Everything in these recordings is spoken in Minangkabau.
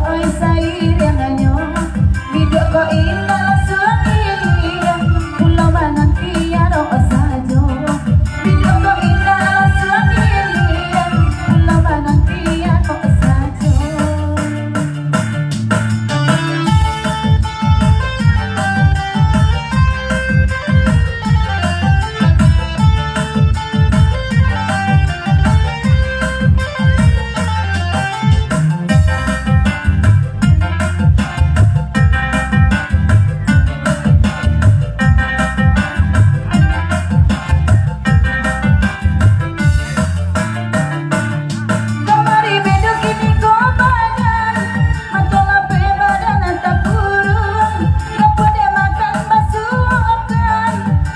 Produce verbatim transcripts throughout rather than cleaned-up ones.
Oi sairiangnyo, biduak ko indak lasuang ilia, pulo manantian ko sajo. Biduak ko indak lasuang ilia, pulo manantian ko sajo. Kamari bedo kini ko badan, mato lapeh badan takurung, dapek dek makan basuokan,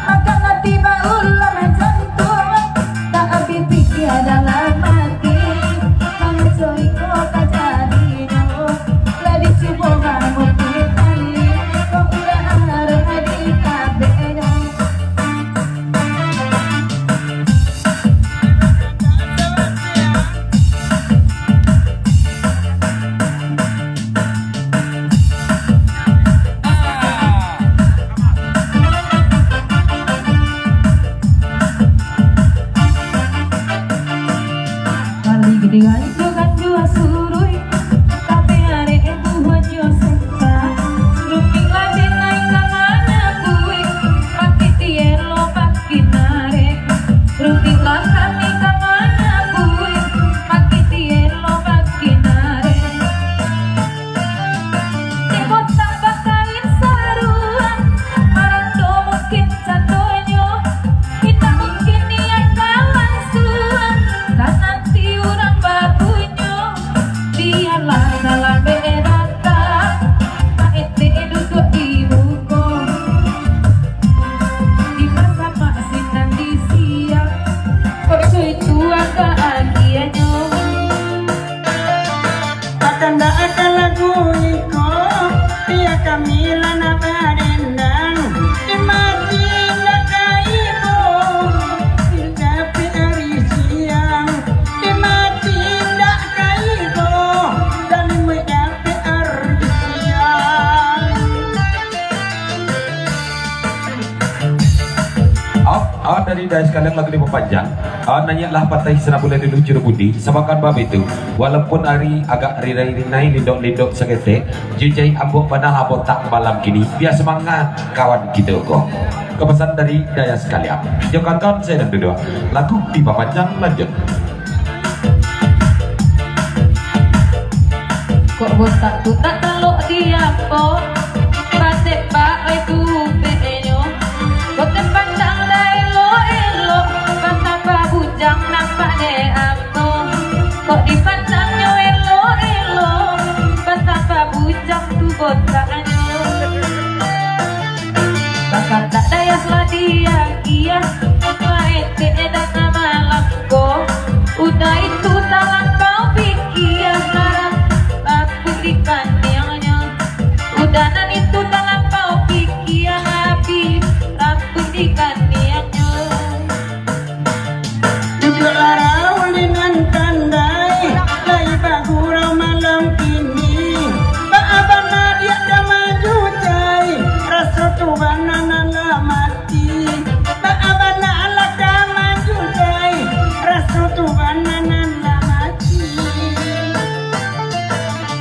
makan ati baulah jantuang, tak abih pikia dalam ati, mangecoi ko tajadinyo, lah dicubo mamukik tali, ko urang arang di kabeknyo. Kali gede ganjo-ganjo asuruih, tapi arek buah jo sentang. Rumpik lah denai ka manabuih, pakik tielo pakik narek. Rumpik lah kami ka manabuih, pakik tielo pakik narek. Dek botak bakain saruang, marando mungkin candonyo, indak mungkin niaik ka langsuang, ka nanti urang babunyo, bialah dalam beratang, maetek duduak di muko, dipasamak sinan di siang, kok cuy tu angka agiahnyo. Bakandak akan lagu iko, bia kami lah nak badendang. Dimati indak ka ibo, indak dapek ari siang. Dimati indak ka ibo, dan dimui dapek ari siang. Awak, awak dari dayah sakalian lagu dipapanjang. Ah, naiaklah patah sira buliah dulu juru budi, sabakan bab itu, walaupun ari agak rirai-rinai, lindok-lindok saketek, jo jahek ambuak bana lah botak malam kini, bia samangat kawan kito ko. Kapasan dari dayah sakalian, jo kawan-kawan sadang duduak, lagu dipapanjang lanjut. Kok botak tu tak talok di ambo, batembak lai tu peknyo. Kok tapandang dak elok-elok, batambah bujang nampak dek ambo. Kok dipandangnyo elok-elok, batambah bujang tu botaknyo. Bakandak dayah lah diagiah, maetek dak malam ko. Udah itu talampau pikia, harap aku dikaniangnyo. Udah nan itu talampau pikia, habis rambut dikaniangnyo. Duduak larau ulih nan pandai, lai bagurau malam kini. Baa bana diak ka majutai, raso tu bana nan lah mati. Baa bana lah ka majutai, raso tu bana nan lah mati.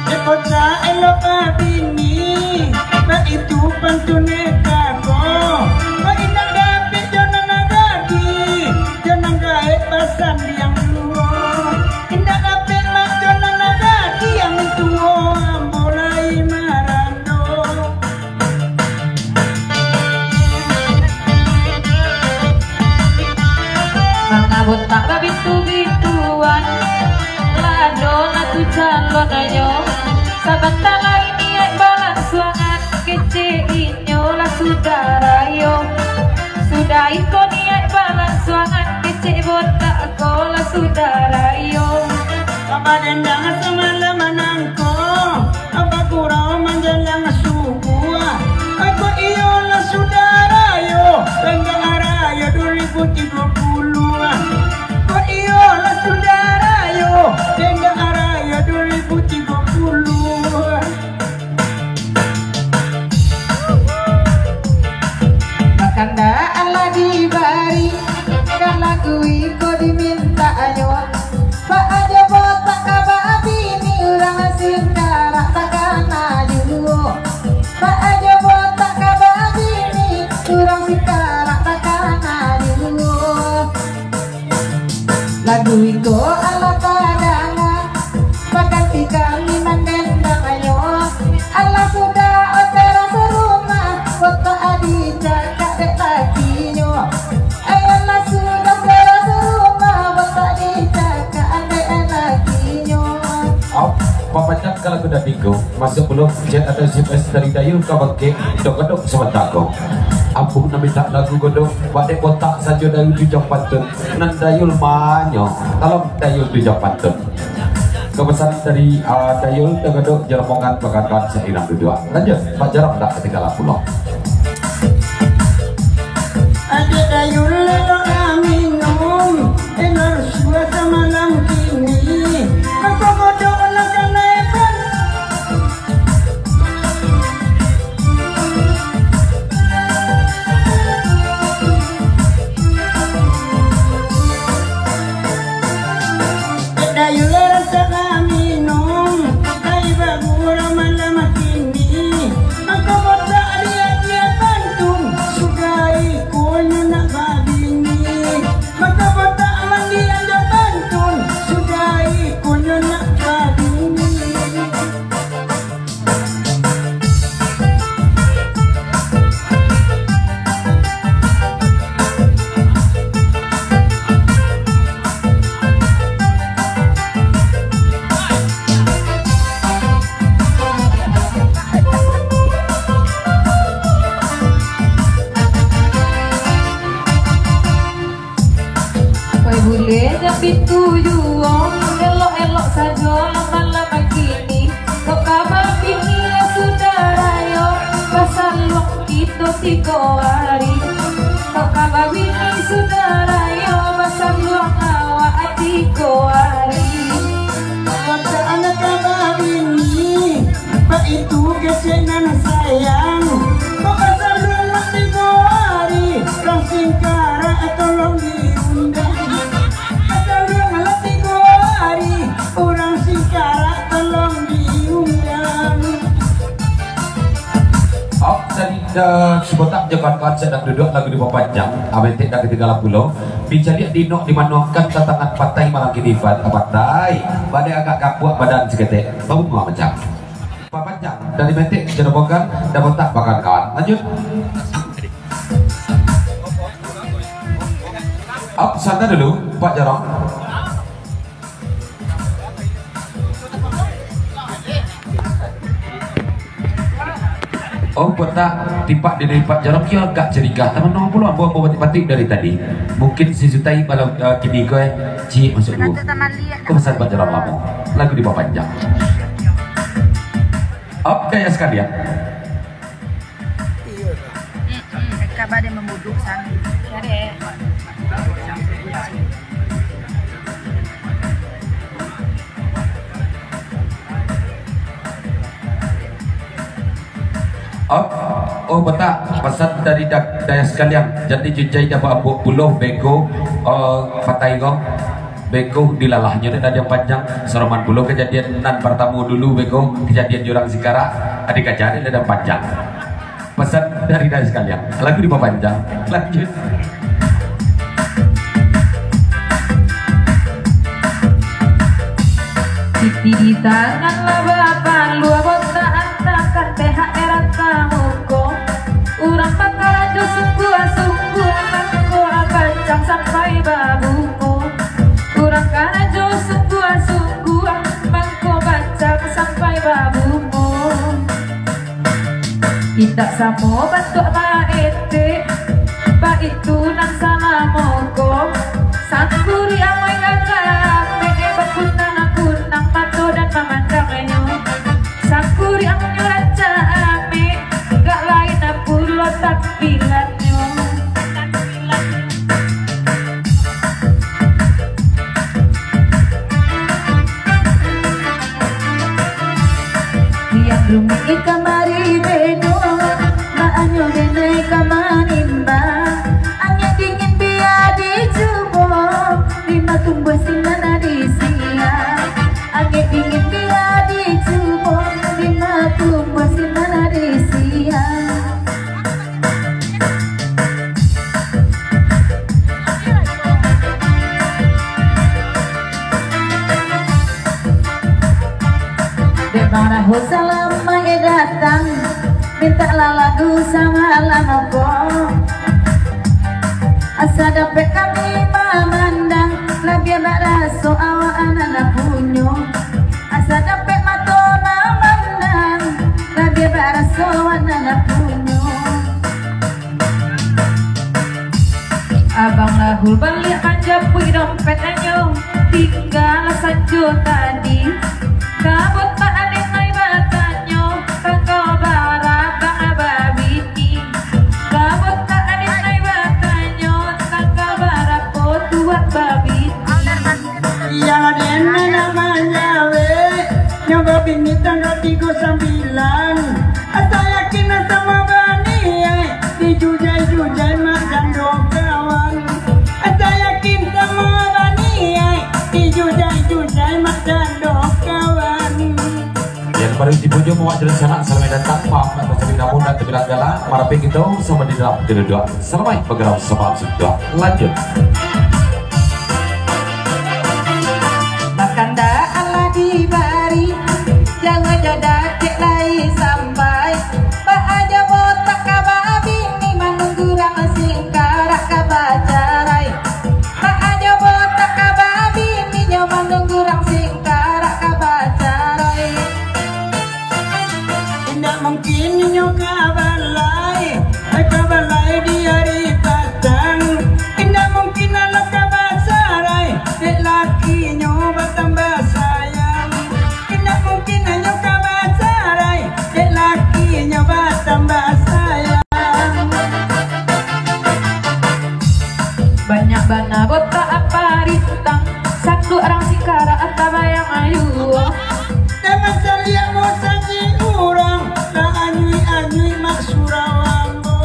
Dek kota elok babini, baitu pantun eka ko. Kok indak dapek jo nan gadih, jo nan gaek basandiang duo. Indak dapek mak jo nan gadih, ang tuo ambo lai marando. Manga botak babintu-bintuan, lah ado lah tu calonnyo. Sabanta lai niaik balangsuangan, kecek inyo lah sudah rayo. Sudah iko niaik balangsuangan, kecek botak ko lah sudah rayo. Babadendang samalam nangko, bagurau manjalang subuah. Kok iyo lah sudah rayo, dendang rayo duo ribu tigo puluah. Kok iyo lah sudah rayo, dendang rayo duo ribu tigo puluah. Tigo, masuak pulo chat atau S M S dari Dayul ka Bangkek, dok-dok sabanta ko. Ambo nan mintak lagu godok, badek botak sajo Dayul Tujang Pantun, nan Dayul manyo, tolong Dayul Tujang Pantun. Kapesan dari, ah, Dayul, dok-dok jo rombongan, kawan-kawan sairang duduak. Lanjut, Pak Jarang dak katinggalan pulo. Adek Dayul elok lah minum, elok suah samalam kini. Mako godok lah kanai pan. Dayulah rasa minum, ai bagurau malam kini. Mangko botak di agiah pantun, sudah ikonyo nak babini. Mangko botak mandi ando pantun, sudah ikonyo nak babini. Oi, buleh jadi tujuan, elok-elok sajo lah malam kini. Kok ka babini sudah rayo, basaluang kito tigo ari. Kok ka babini sudah rayo, basaluang awak tigo ari. Kok ka anak ka babini, baitu kecek nan sayang. Kok basaluang tigo ari, rang singkarak tolong diundang. Basaluang lah tigo ari, urang singkarak tolong diundang. Op, tadi dah si botak jo kawan-kawan sadang duduak lagu dipapanjang, ah, bentek dah katinggalan pulo. Dicaliak di nok di manuangkan tatangan patai malam kini, Ivan. Ah, patai. Badai agak gapuak badan saketek. Babunga macam. Papanjang dari bentek jo rombongan, dah botak kawan-kawan. Lanjut. Op, santai dulu, Pak Jarang. Oh, botak tipak di lipat jarak, kio agak curiga. Taman no pulo ambo, ambo batik-batik dari tadi. Mungkin si Sutai balau, eh, kini ko, eh, ciek masuk dulu. Ko pesan Pak Jaran lamo. Lagu dipapanjang. Oke, ya sekalian. Mm-mm, kaba dia membuduk sana. Ya, deh. Oh, oh, botak, pasan dari da-, dayah sakalian. Jadi, Junjai dapat ampek puluah beko, eh, patai ko. Beko dilalahnyo dek ladang panjang. Saroman pulo kajadian nan partamo dulu, beko, kajadian jurang singkarak, adi kaja dek ladang panjang. Pasan dari dayah sakalian. Lagu dipapanjang. Lanjut. Siti di tangan lah bapalua, botak antakan tehak merah ka muko. Urang bakarajo sungguah-sungguah, mangko bacang sampai babungo. Urang karajo sungguah-sungguah, mangko bacang sampai babungo. Indak samo bantuak maetek, baitu nan salamo ko. Sangkuriang mai ka amek, bakunang-kunang mato dan mamandangnyo. Sangkuriangnyo rancak amek, gak lain pulo tampilan. Yang rumik kamari bedo, maanyo denai ka manimba. Angin dingin bia dicubo, dima tumbuah sinan di sia. Angin dingin bia dicubo, dima tumbuah sinan di sia. Dek Bang Raho salamaik datang, mintaklah lagu samalam ko. Asa dapek kami mamandang, labiah baraso awak nan lah punyo. Asa dapek mato nan Kawan anak punyo. Abang Rahul baliak manjapuik dompetnyo, tingga sajo tadi. Ka botak aden lai batanyo, tanggal bara bang babini. Ka botak aden lai batanyo, tanggal barapo tuan babini. Iyolah den nan manjawek, nyo babini tanggal tigo sambilan. Asa yakin asa mabaniai, dijujai-jujai mak jando kawan. Asa yakin asa mabaniai, dijujai-jujai mak jando kawan. Yang baru dipuji mewakili sanak, selamat datang, maaf nak tersabi namun dan terbilang galak, marapi kita sama di dalam kedudukan. Salamaik bagadang samalam suntuak. Lanjut. Bakandak alah dibari, jangan jo dakek lai sampai. Baa jo botak ka babini, manunggu urang singkarak ka bacarai. Baa jo botak ka babini, nyo manunggu urang singkarak ka bacarai. Indak mungkin inyo ka balai, ai ka balai di ari patang. Indak mungkin alah ka basarai, dek lakinyo batambah sayang. Indak mungkin inyo ka basarai, dek lakinyo batambah sayang. Banyak bana botak aparintang, satu urang singkarak tabayang ayuo. Jangan saliak musaji urang, ka anyuik-anyuik mak surau ambo.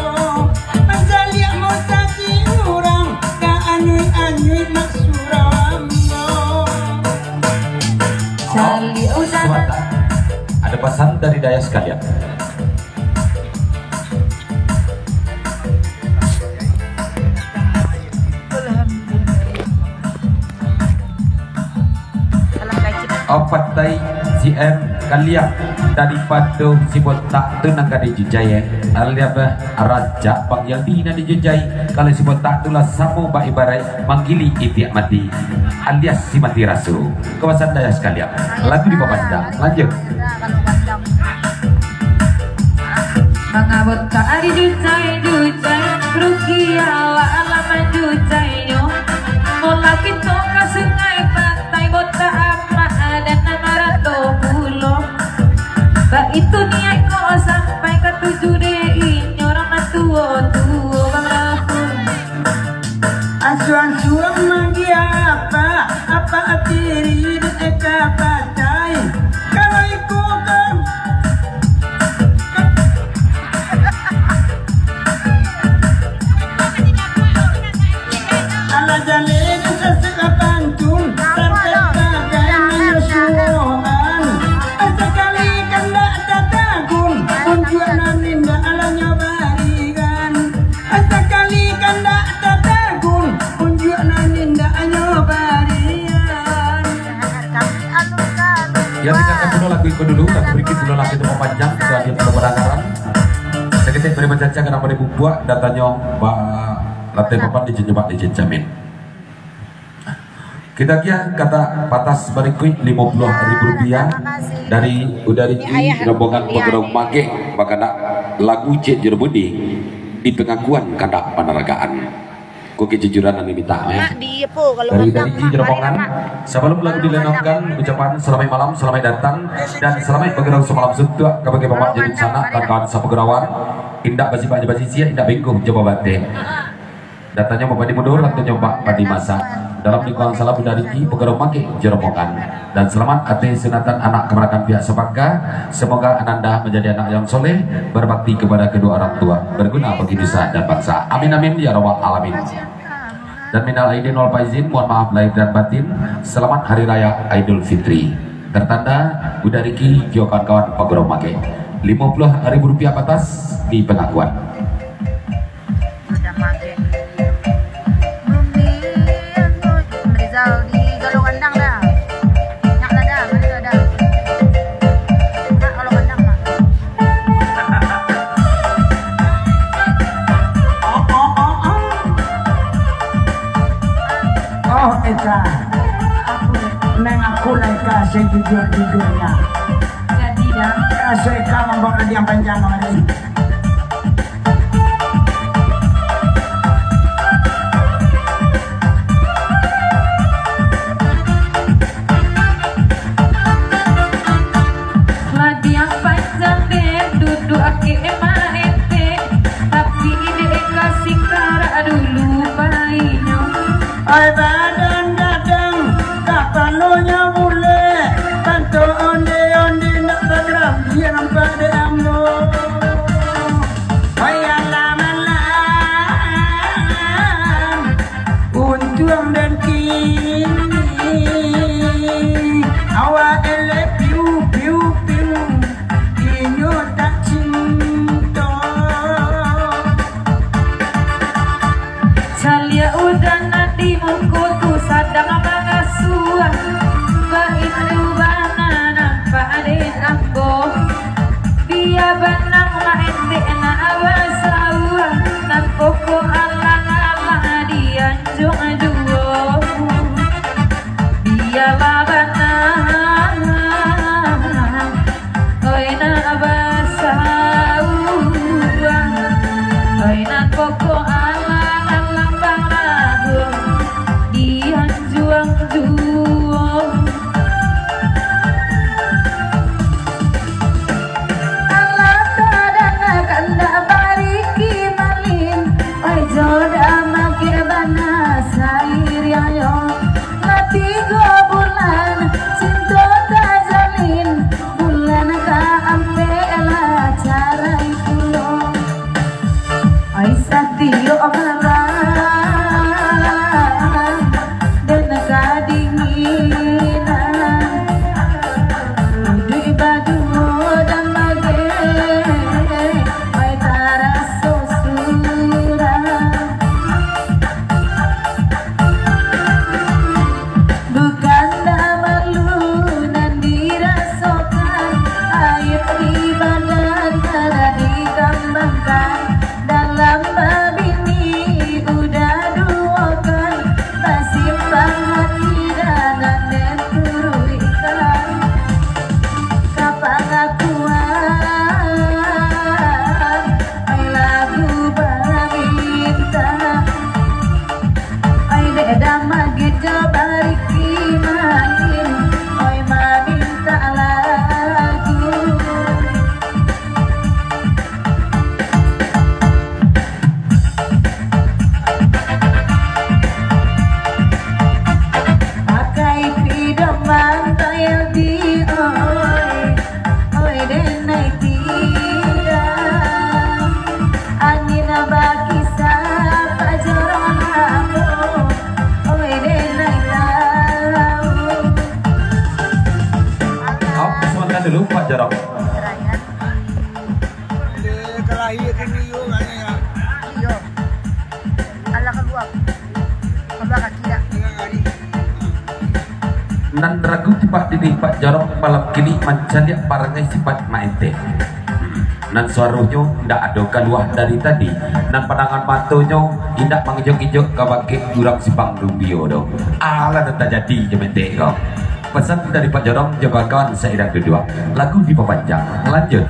Mansaliak musaji urang, ka anyuik-anyuik mak surau ambo. Saliak usah. Ada pesan dari dayah sekalian. Apatai si M kalian daripado si botak tu nan ka dijujai, eh. Alias, eh, rancak Bang Yaldi nan dijujai. Kalau si botak tu lah samo bak ibaraik manggilik itiak mati, alias si mati raso. Kawasan dayah sekalian, lagu dipapandang. Lanjut. Manga botak dijujai-jujai, rugi awak alah manjujainyo. Molah kito ka Sungai Pantai, botak amak aden nan marato pulo. Baitu niaik ko sampai katuju dek inyo, urang matuo-tuo barahu. Asuang-suang manggia apak, apak atiri dek eka patai. Kalau iko kan, alah jaleh di sasek pantun, sampai pakai manyusuoan. Sakali kandak tatagun, unjuak nan indak alah nyo barikan. Sakali kandak tatagun, unjuak nan indak nyo barian. Ya, dengarkan dulu lagu itu dulu, lagu berikut dulu, lagu itu panjang, sudah dia perlu berangkaran. Saketek bari bacaca, kadang bari bumbuak, datanyo ba lantai papan di Jinjubak di Jinjamin. Kita agiah katak patas barikuik limo puluah ribu rupiah dari Uda Riki, rombongan Pagaro Magek, bakanak lagu Cik Jurumudi di pangakuan kandak panaragaan. Ko kejujuran nan diminta, eh. Dari Uda Riki, rombongan, sabalum lagu dilenongkan, ucapan salamaik malam, salamaik datang, dan salamaik bagadang samalam suntuak kabake Bapak Jadi Sanak dan kawan sapagurawan, indak basibak jo basisiak, indak bengkok jo babateh. Datanyo bak padi mudo, rantainyo bak padi masak. Dalam lingkungan salam Uda Riki, Pagaro Magek jo rombongan. Dan selamat ateh sunatan anak kamanakan pihak sapangka. Semoga ananda manjadi anak yang soleh, berbakti kepada kedua orang tua, berguna bagi nusa dan bangsa. Amin, amin, ya rabbal alamin. Dan minal aidin wal faizin, mohon maaf lahir dan batin. Selamat Hari Raya Aidul Fitri. Tertanda Uda Riki jo kawan-kawan Pagaro Magek. Limo puluah ribu rupiah patas di pangakuan. Sudah magek. Bumi anu, Rizal di Galo Gandang dah. Nyak lah dah, mana tu ada. Nak Galo Gandang, Mak. Oh, oh, oh, oh. Oh, Eka. Aku, neng aku lah Eka sejujur-jujurnya. Jadi dah. Suka mambawa ladiang panjang kamari. Ladiang panjang den duduak ake emak ente, tapi dek kasih karak dulu bainyo. Ai badan gadang, kapalonyo bulek, bantuak onde-onde nak bagarambia nampak dek ambo. Ai alam-alam, untuang dan kini, awak elek piu, piu, piu, inyo tak cinto. Caliak udan nan di muko tu sadang mangasuah, baitu bana nampak dek ambo. Bia banang maendek nak basauah, nan pokok alang-alang di anjuang juo. Bialah banang. Oi nak basauah, oi nan pokok alang-alang bang labuah di anjuang juo. Alah tadangakan dak bariki malin, oi jo dak makeh bana sairiangnyo. Lah tigo bulan cinto tajalin, bulan kaampek lah carai pulo. Ai satiok malam den kadinginan, duduak baduo dan bageh, ai taraso surang. Bukan dak malu nan dirasokan, aia di badan nan dikambangkan, dalam babini udah duo kan, basimpang hati dan nan den turuikkan. Ka pangakuan, ai lagu bamintak. Ai dek damagik jo bariki main, oi mamintak lagu. Pakai pidoman tayal di oi. Oi denai tidak, angin bakisah pajorong ambo. Oi denai tahu. Hop, sebentar dulu, Pak Jorong. Dia kalahi kini yo, katanya. Iyo. Alah kalua. Kalua kaki dah. Nan ragu tipak diri Pak Jorong malam kini mancaliak parangai sifat maente. Nan suaronyo indak ado kalua dari tadi, nan pandangan matonyo indak mangijok-ijok ka bakeh urang Simpang Rumbio doh. Alah nan tajadi jo maente ko. Pesan dari Pak Jorong jo kawan-kawan sairang duduak. Lagu dipapanjang. Lanjut.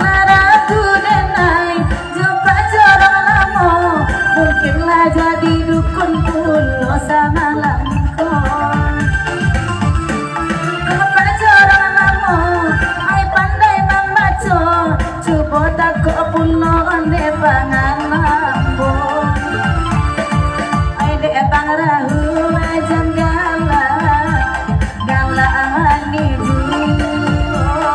Maragu denai, jo Pak Jorong lamo, mungkin lah jadi dukun pulo samalam ko. Bapak jorang lamo, ai pandai mambaco, cubo takok pulo ondeh pangan ambo. Ai dek Bang Rahu ajan galak, galak manih juo.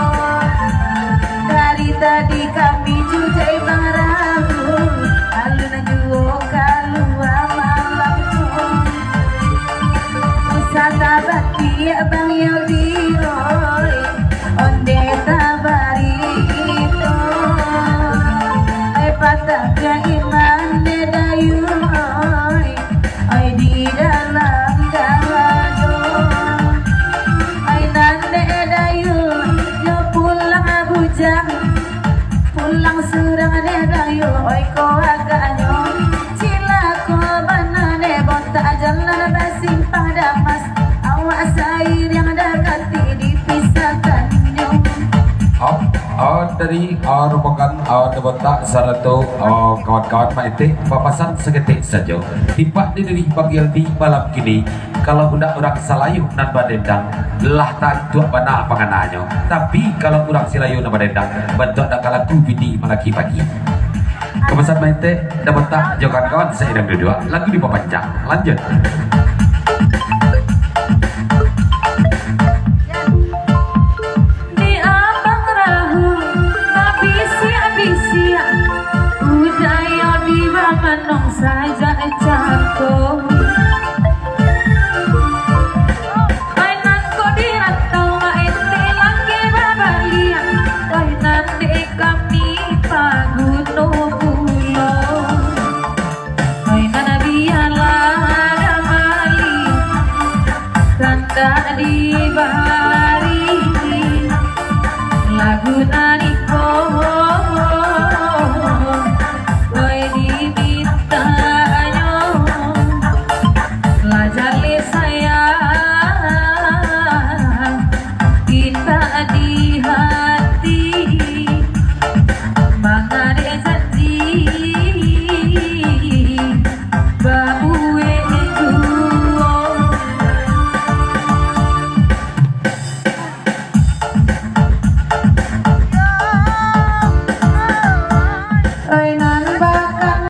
Dari tadi kami jujai Bang Rahu, alun juo kalua malam ko. Usah tabatiak Bang Yodi, oi, ondeh tabarito. Ai patah ka iman dek Dayu, oi, oi, di Surang deh Blayu, oi ko agaknyo. Cilako bana deh botak, jalan basimpang damas. Awak sairiang dakati dipisahkannyo. Oh, oh, dari oh, rombongan oh, botak sarato oh, kawan-kawan Maetek bapasan saketek sajo. Tipak di diri bagian di malam kini. Kalau budak urang Salayu nan badendang, lah tantuak bana pangananyo. Tapi kalau urang Silayu nan badendang, bantuak dak kalaku bini malaki pagi. Kapasan Maetek, dah botak jo kawan-kawan sairang duduk. Lagu dipapanjang. Lanjut.